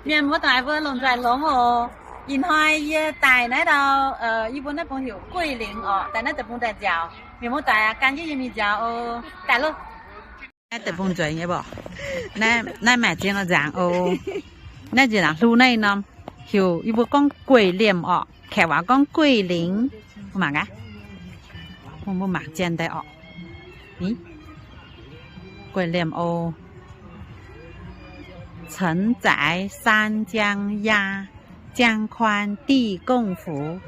Mienh muoz-doic mbuo longc nzoih longx oc. Ih hnoi yie daaih naaiv ndau, yie mbuo naaiv bung heuc Gueix Lingc oc, daaih naaiv deic-bung daaih nziaauc. Mienh muoz-doic aac, gan jienv yie mingh nziaauc oc. Daaih loh. Naaiv deic-bung nzueic nyei mborqc. Naaiv maaih ziex norm nzaangc oc. Naaiv nziex nzaangc hlo naaiv norm, heuc yie mbuo gorngv Gueix Liemh orqc. Kaeqv waac gorngv Gueix Lingc. Mangc gaax, mbuo mangc zien daaih orqc. Gueix Liemh oc. 城窄山将压，江宽地更扶，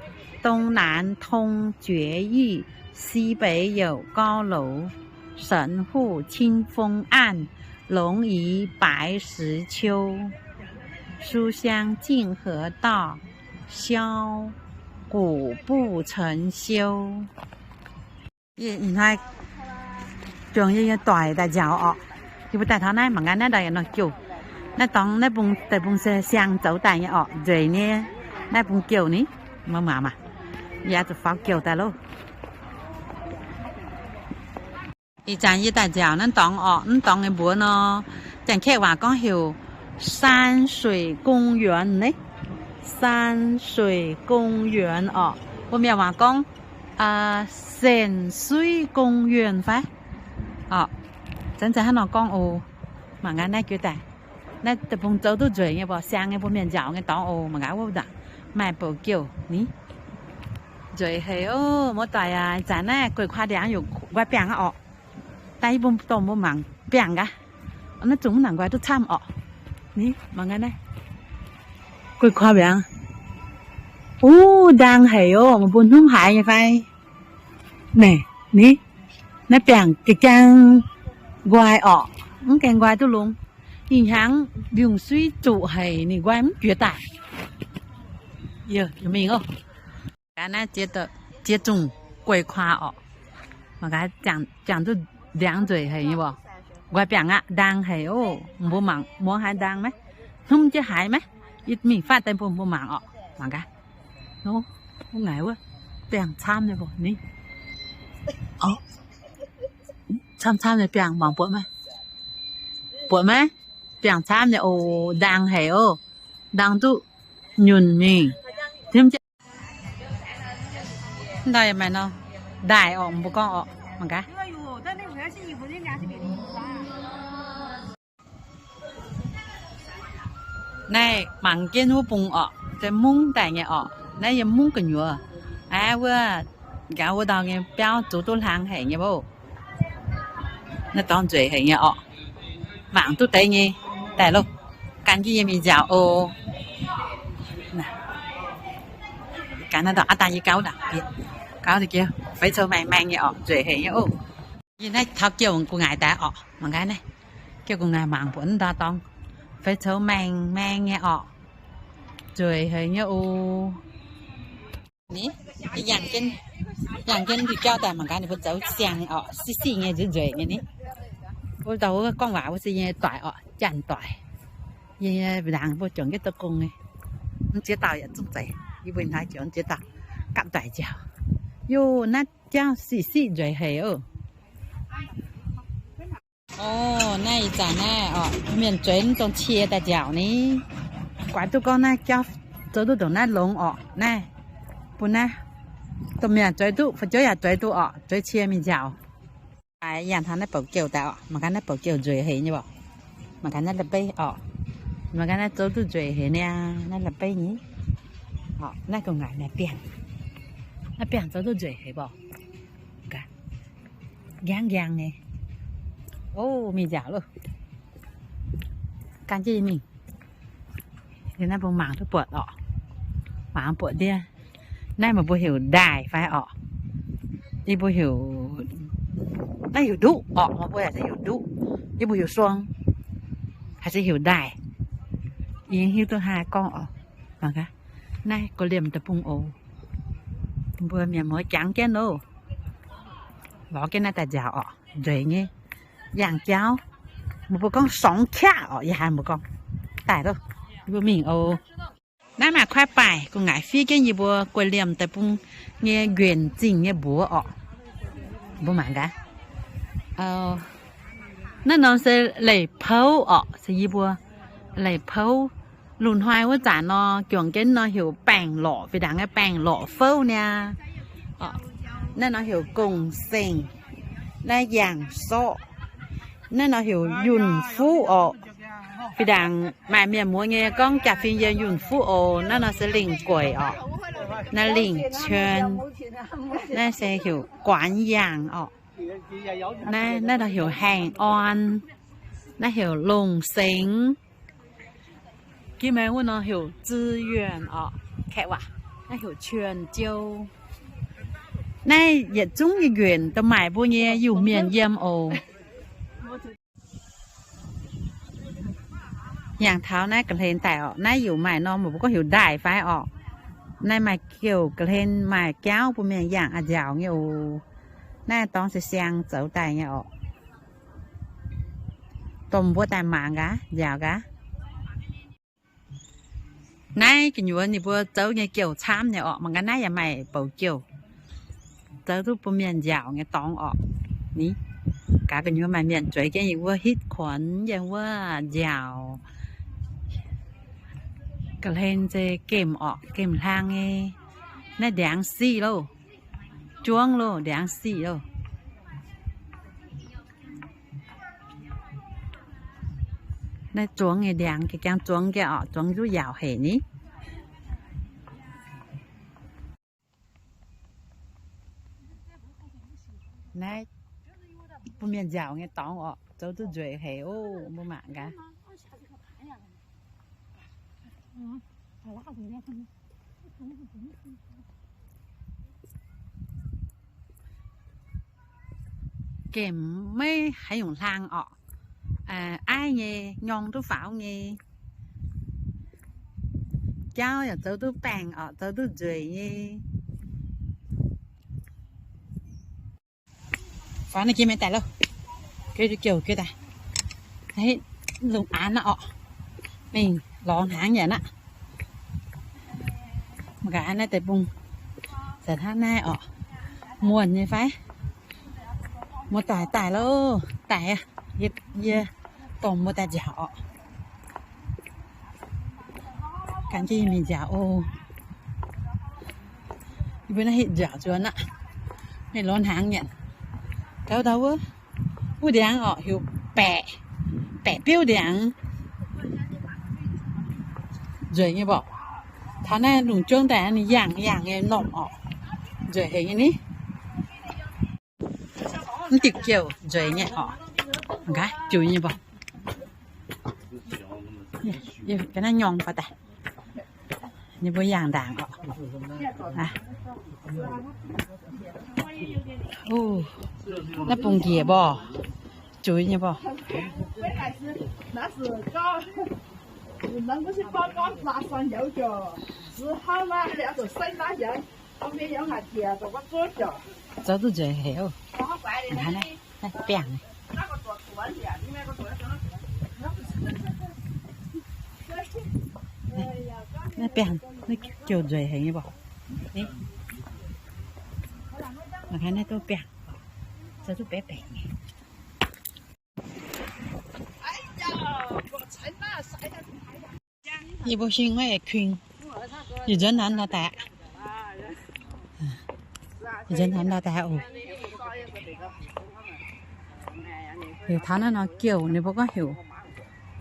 东南通绝域，西北有高楼， 神户清风暗，龙移白石秋。书香径河道，箫鼓不曾休。Ih hnoi juangc yie nyei doic daaih nziaauc orqc. Yie mbuo daaih taux naaiv mangc gaax, naaiv ndau yaac nor jouh. Naaiv dorngx naaiv bung deic-bung se siang zoux daaih nyei orqc, nzueic nyei. Naaiv bung jouh ni, mangc maah, yaac zuqc faaux jouh daaih loh. Ih zanc yie daaih nziaauc naaiv dorngx orqc, naaiv dorngx nyei mbuox nor, Janx-Kaeqv waac gorngv heuc 山水公园 naaiv. 山水公园 orqc. Mbuo Mienh waac gorngv Sen Sui Gong Yuonh fai? Orqc, zanc zanc hnangv nor gorngv oc. Mangc gaax naaiv jiu daaih. Naaiv deic-bung zoux duqv nzueic nyei mborqc, siang nyei, mbuo Mienh nziaauc nyei dorngx oc. Mangc gaax wuov ndaangc maaih bouc jouh ni. Nzueic haic oc, muoz-doic aac. Ih zanc naaiv gueix kuaa ndiangx yaac nqoi biangh aqv orqc. Daaih yie mbuo dongh mbuo mangc biangh gaax. Naaiv zungh mv nangc nqoi duqv camv orqc. Ni, mangc gaax naaiv. Gueix kuaa ndiangx. Uv, ndaang haic oc. Meih mbuo hnamv haaix nyei fai? Naaiv, ni, naaiv biangh ga'jang nqoi orqc. Mv gaengh nqoi duqv longx. Ih hnyangx mbiungc suiv zuqc haic, ninh nqoi mv juoz daaih. Yie mingh oc. Gaax naaiv ziex zungh gueix kuaa orqc. Mangc gaax, jangx duqv ndiangx nzueic haic nyei mborqc. Nqoi biangh aqv, ndaang haic oc. Mbuo mangc muoz haaix ndaang maiv, hnamv jienv haaix maiv. Yie mingh fatv daaih bun mbuo mangc orqc. Mangc gaax. Wuov ngaaic wuov, biangh camv nyei mborqc ni. Camv camv nyei biangh, mangc buatc maiv? Buatc maiv? Biangh camv nyei oc, ndaang haic oc. Ndaang duqv nyunc mingh. Ndau yaac maaih nor ndaaih orqc, mbuo gorngv orqc, mangc gaax. Naaiv mangc jienv wuov bung orqc, se mungv daaih nyei orqc. Naaiv yiem mungv gu'nyuoz. Aav, wuov, gaax wuov ndau nyei biauv zoux duqv hlang haic nyei mbuo. Naaiv dorngx nzueic haic nyei orqc. Mangc duqv deix nyei. Daaih loh, gan jienv yie mingh nziaauc oc. Gan naaiv dorngx aav dangh yie gauv daaih, gauv daaih jiex feix coux maengh maengh nyei orqc, nzueic haic nyei oc. Yie naaiv taux jouh gu'nguaaic daaih orqc, mangc gaax naaiv. Jouh gu'nguaaic mangc buatc naaiv ndau dorngx feix coux maengh maengh nyei orqc, nzueic haic nyei oc. Ni, yangh jienv, yangh jienv ndui-jauv daaih mangc gaax ninh mbuo zoux siang orqc, siqv siqv nyei, nzueic nzueic nyei ni. Wuov dauh wuov gorngv waac wuov se yie nyei doic orqc, janx-doic. Yie nyei ndaangc mbuo juangc jienv dou gong nyei. Mv ziex dauh yaac zungv zeiz, yie mbuo hnoi juangc ziex dauh gapv doic nziaauc. Yie naaiv jauv siqv siqv nzueic haic oc. Orqc, naaiv ih zanc naaiv orqc, mienh zueiz mv dongh cie daaih nziaauc ni. Guaix duqv gorngv naaiv jauv zoux duqv ndongc naaiv longx orqc. Naaiv bun naaiv domh mienh zueiz duqv, fu'jueiv yaac zueiz duqv orqc, zueiz cie mingh nziaauc. Yangh taux naaiv bouc jouh daaih orqc, mangc gaax naaiv bouc jouh nzueic haic nyei mborqc. Mangc gaax naaiv la'beiv orqc. Mangc gaax naaiv zoux duqv nzueic haic niaa, naaiv la'beiv nyei. Orqc, naaiv gu'nguaaic naaiv biangh, naaiv biangh zoux duqv nzueic haic mborqc. Nqaang nqaang nyei. O, mingh nziaauc loh. Gan jienv yie mingh. Naaiv mbuo mangc duqv buatc orqc. Mangc buatc ndiev. Naaiv meih mbuo heuc ndaaih fai orqc? Yie mbuo heuc, naaiv heuc nduqv orqc, meih mbuo heuc nduqv. Yie mbuo heuc suong, haaix se heuc ndaaih. Yie hiuv duqv haaix gorngv orqc. Mangc gaax, naaiv gorqv-liemh deic-bung oc. Mbuo mienh muoz jangx jienv loh. Lorz jienv naaiv daaih nziaauc orqc, nzueic nyei. Yangh jauv, mbuo gorngv sorngx qaqv orqc, yie haiz mbuo gorngv. Daaih loh, mbuo mingh oc. Naaiv maaih kuaaiv baaih gu'nguaaic fiev jienv yie mbuo guei liemh deic-bung nyei nquenc zingh nyei mbuox orqc. Mbuo mangc gaax. Naaiv norm se leiz-pouv orqc, se yie mbuo leiz-pouv. Lungh hnoi wuov zanc nor, juangc jienv nor heuc baengc lorqc, fih ndaangc baengc lorqc fouv niaa. Naaiv nor heuc gong-seng, naaiv yangh sorqv. Naaiv nor heuc yunh fuqv orqc. Fih ndaangc maaih mienh muoz nyei gorngv jaa-fin yiem yunh fuqv oc. Naaiv nor se lingh gueic orqc. Naaiv lingh qion. Naaiv se heuc guanx yangh orqc. Naaiv, naaiv nor heuc haengh orn. Naaiv heuc longc sengx. Gimv maengx wuov nor heuc zi yuonc orqc, kaeqv waac. Naaiv heuc qiuonc jiou. Naaiv yietc zungv nyei nquenc da'maaic mbuo nyei Iu-Mienh yiem oc. Yangh taux naaiv ga'hlen daaih orqc. Naaiv yuc maaih norm mbuo gorngv heuc ndaaih fai orqc. Naaiv maaih jouh ga'hlen maaih jauv bun mienh yangh a'nziaauc nyei oc. Naaiv dorngx se siang zoux daaih nyei orqc. Domh mbuo daaih mangc gaax, nziaauc gaax. Naaiv gu'nyuoz ninh mbuo zoux nyei jouh camv nyei orqc. Mangc gaax naaiv yaac maaih bouc jouh. Zoux duqv bun mienh nziaauc nyei dorngx orqc. Ni, gaax gu'nyuoz maaih mienh zueiz jienv yiem wuov hitv kuonx yiem wuov nziaauc. Ga'hlen se gemh orqc, gemh hlang nyei. Naaiv ndiangx siqv loh, juangv loh, ndiangx siqv loh. Naaiv zuangx nyei ndiangx, ga'jangx zuangx jienv orqc, zuangx nzuqc yaauc haic ni. Naaiv bun mienh nziaauc nyei dorngx orqc, zoux duqv nzueic haic oc, mbuo mangc gaax. Gemh maiv haaix nyungc hlang orqc. Aiv nyei, nyorng duqv faaux nyei. Jauv yaac zoux duqv baengh orqc, zoux duqv nzueic nyei. Faaux naaiv jiex mienh daaih loh. Jouh, jouh daaih. Lungh aanx aqv orqc. Mingh lorz hnaangx nyanc aqv. Mangc gaax naaiv deic-bung. Zanc hnangv naaiv orqc. Muonh nyei fai? Muoz-doic daaih loh. Daaih aqv. Yie, yie dorh muoz-doic nziaauc orqc. Gan jienv mingh nziaauc oc. Yie mbuo naaiv hitv nziaauc nzuonx aqv. Mingh lorz hnaangx nyanc. Gauv ndau wuov, wuov ndiangx orqc, heuc baeqc, baeqc biouv ndiangx. Nzueic nyei mborqc. Taux naaiv lungh jungv daaih ninh yangh yangh nyei normh orqc. Nzueic haic nyei ni. Mv diuh jouh nzueic nyei orqc. Gaax, juiz nyei mborqc. Ga'naaiv nyorng baac daaih. Ninh mbuo yangh ndaangc orqc. Naaiv bung njiec mborqc. Juiz nyei mborqc. Zoux duqv nzueic haic oc. Naaiv biangh. Naaiv biangh, naaiv jouh nzueic haic nyei mborqc. Naaiv duqv biangh, zoux duqv baeqc baeqc nyei. Yie mbuo hingh maiv kuingx. Yietc nzuonx hnamv nor daaih aqv. Yietc nzuonx hnamv nor daaih aqv oc. Heuc taux naaiv nor jouh, ninh mbuo gorngv heuc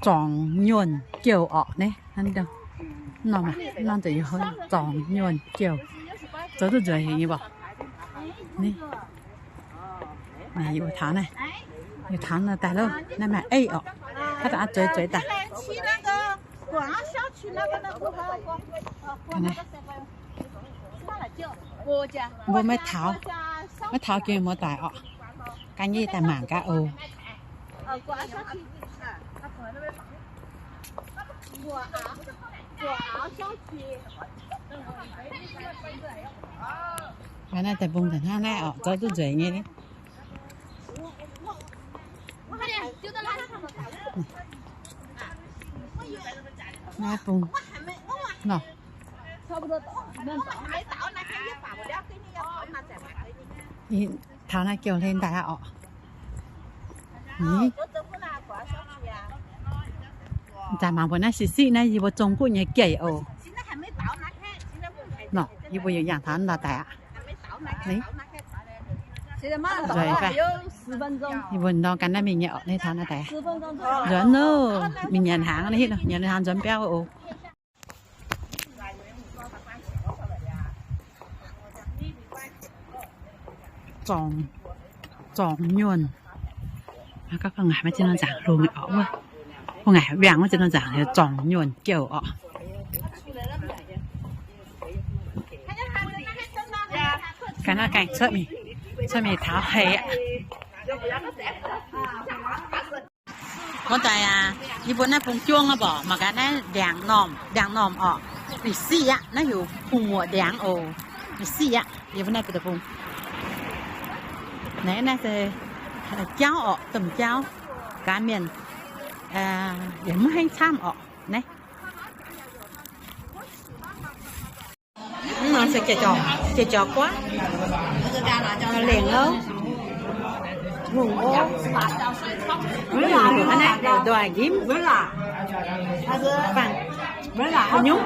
zorngc nyuonh jouh orqc naaiv. Norm, norm nzengc zorngc nyuonh jouh. Zoux duqv nzueic haic nyei mborqc. Naaiv, yie mbuo taux naaiv, yie taux naaiv daaih loh, naaiv maaih eiv orqc. Haaix dauh zueiz zueiz daaih. Mbuo maiv taux, maiv taux jiex muoz-doic orqc. Gan yie daaih mangc gaax oc. Naaiv deic-bung daaih hnangv naaiv orqc, zoux duqv nzueic nyei. Naaiv bung nor. Taux naaiv jouh hlen daaih orqc. Ni. Zanc mangc mbuo naaiv siqv siqv naaiv yie mbuo zong duqv nyei geiv oc. Nor, yie mbuo yaac yangh taux ndau daaih aqv. Yie mbuo ndorm gan naaiv mingh nyei oc, naaiv taux naaiv daaih. Nzuonx oc, mingh nyanc hnaangx, nyanc hnaangx nzuonx biauv oc. Zorngx, zorngx nyuonh. Gorngv ngaih maiv ziex norm nzaangc hlo mingh orqc wuov. Gorngv ngaih mbiaangc wuov ziex norm nzaangc zorngx nyuonh jouh orqc. Ga'naaiv gaengh cuotv mingh, cuotv mingh taux heix aqv. Gorngv daaih aac, yie mbuo naaiv bung juang aqv mborqc, mangc gaax naaiv ndiangx normh, ndiangx normh orqc. Ninh siqv aqv, naaiv heuc bung muoqc ndiangx oc. Ninh siqv aqv, yie mbuo naaiv deic-bung. Naaiv, naaiv se jauv orqc, domh jauv. Gaax mienh yaac mv hnangv camv orqc. Naaiv Mv nor se jiex jorqc, jiex jorqc guaav. Lengc ov. Hungh ov. Ndoih nqimv. Fangx nyungc.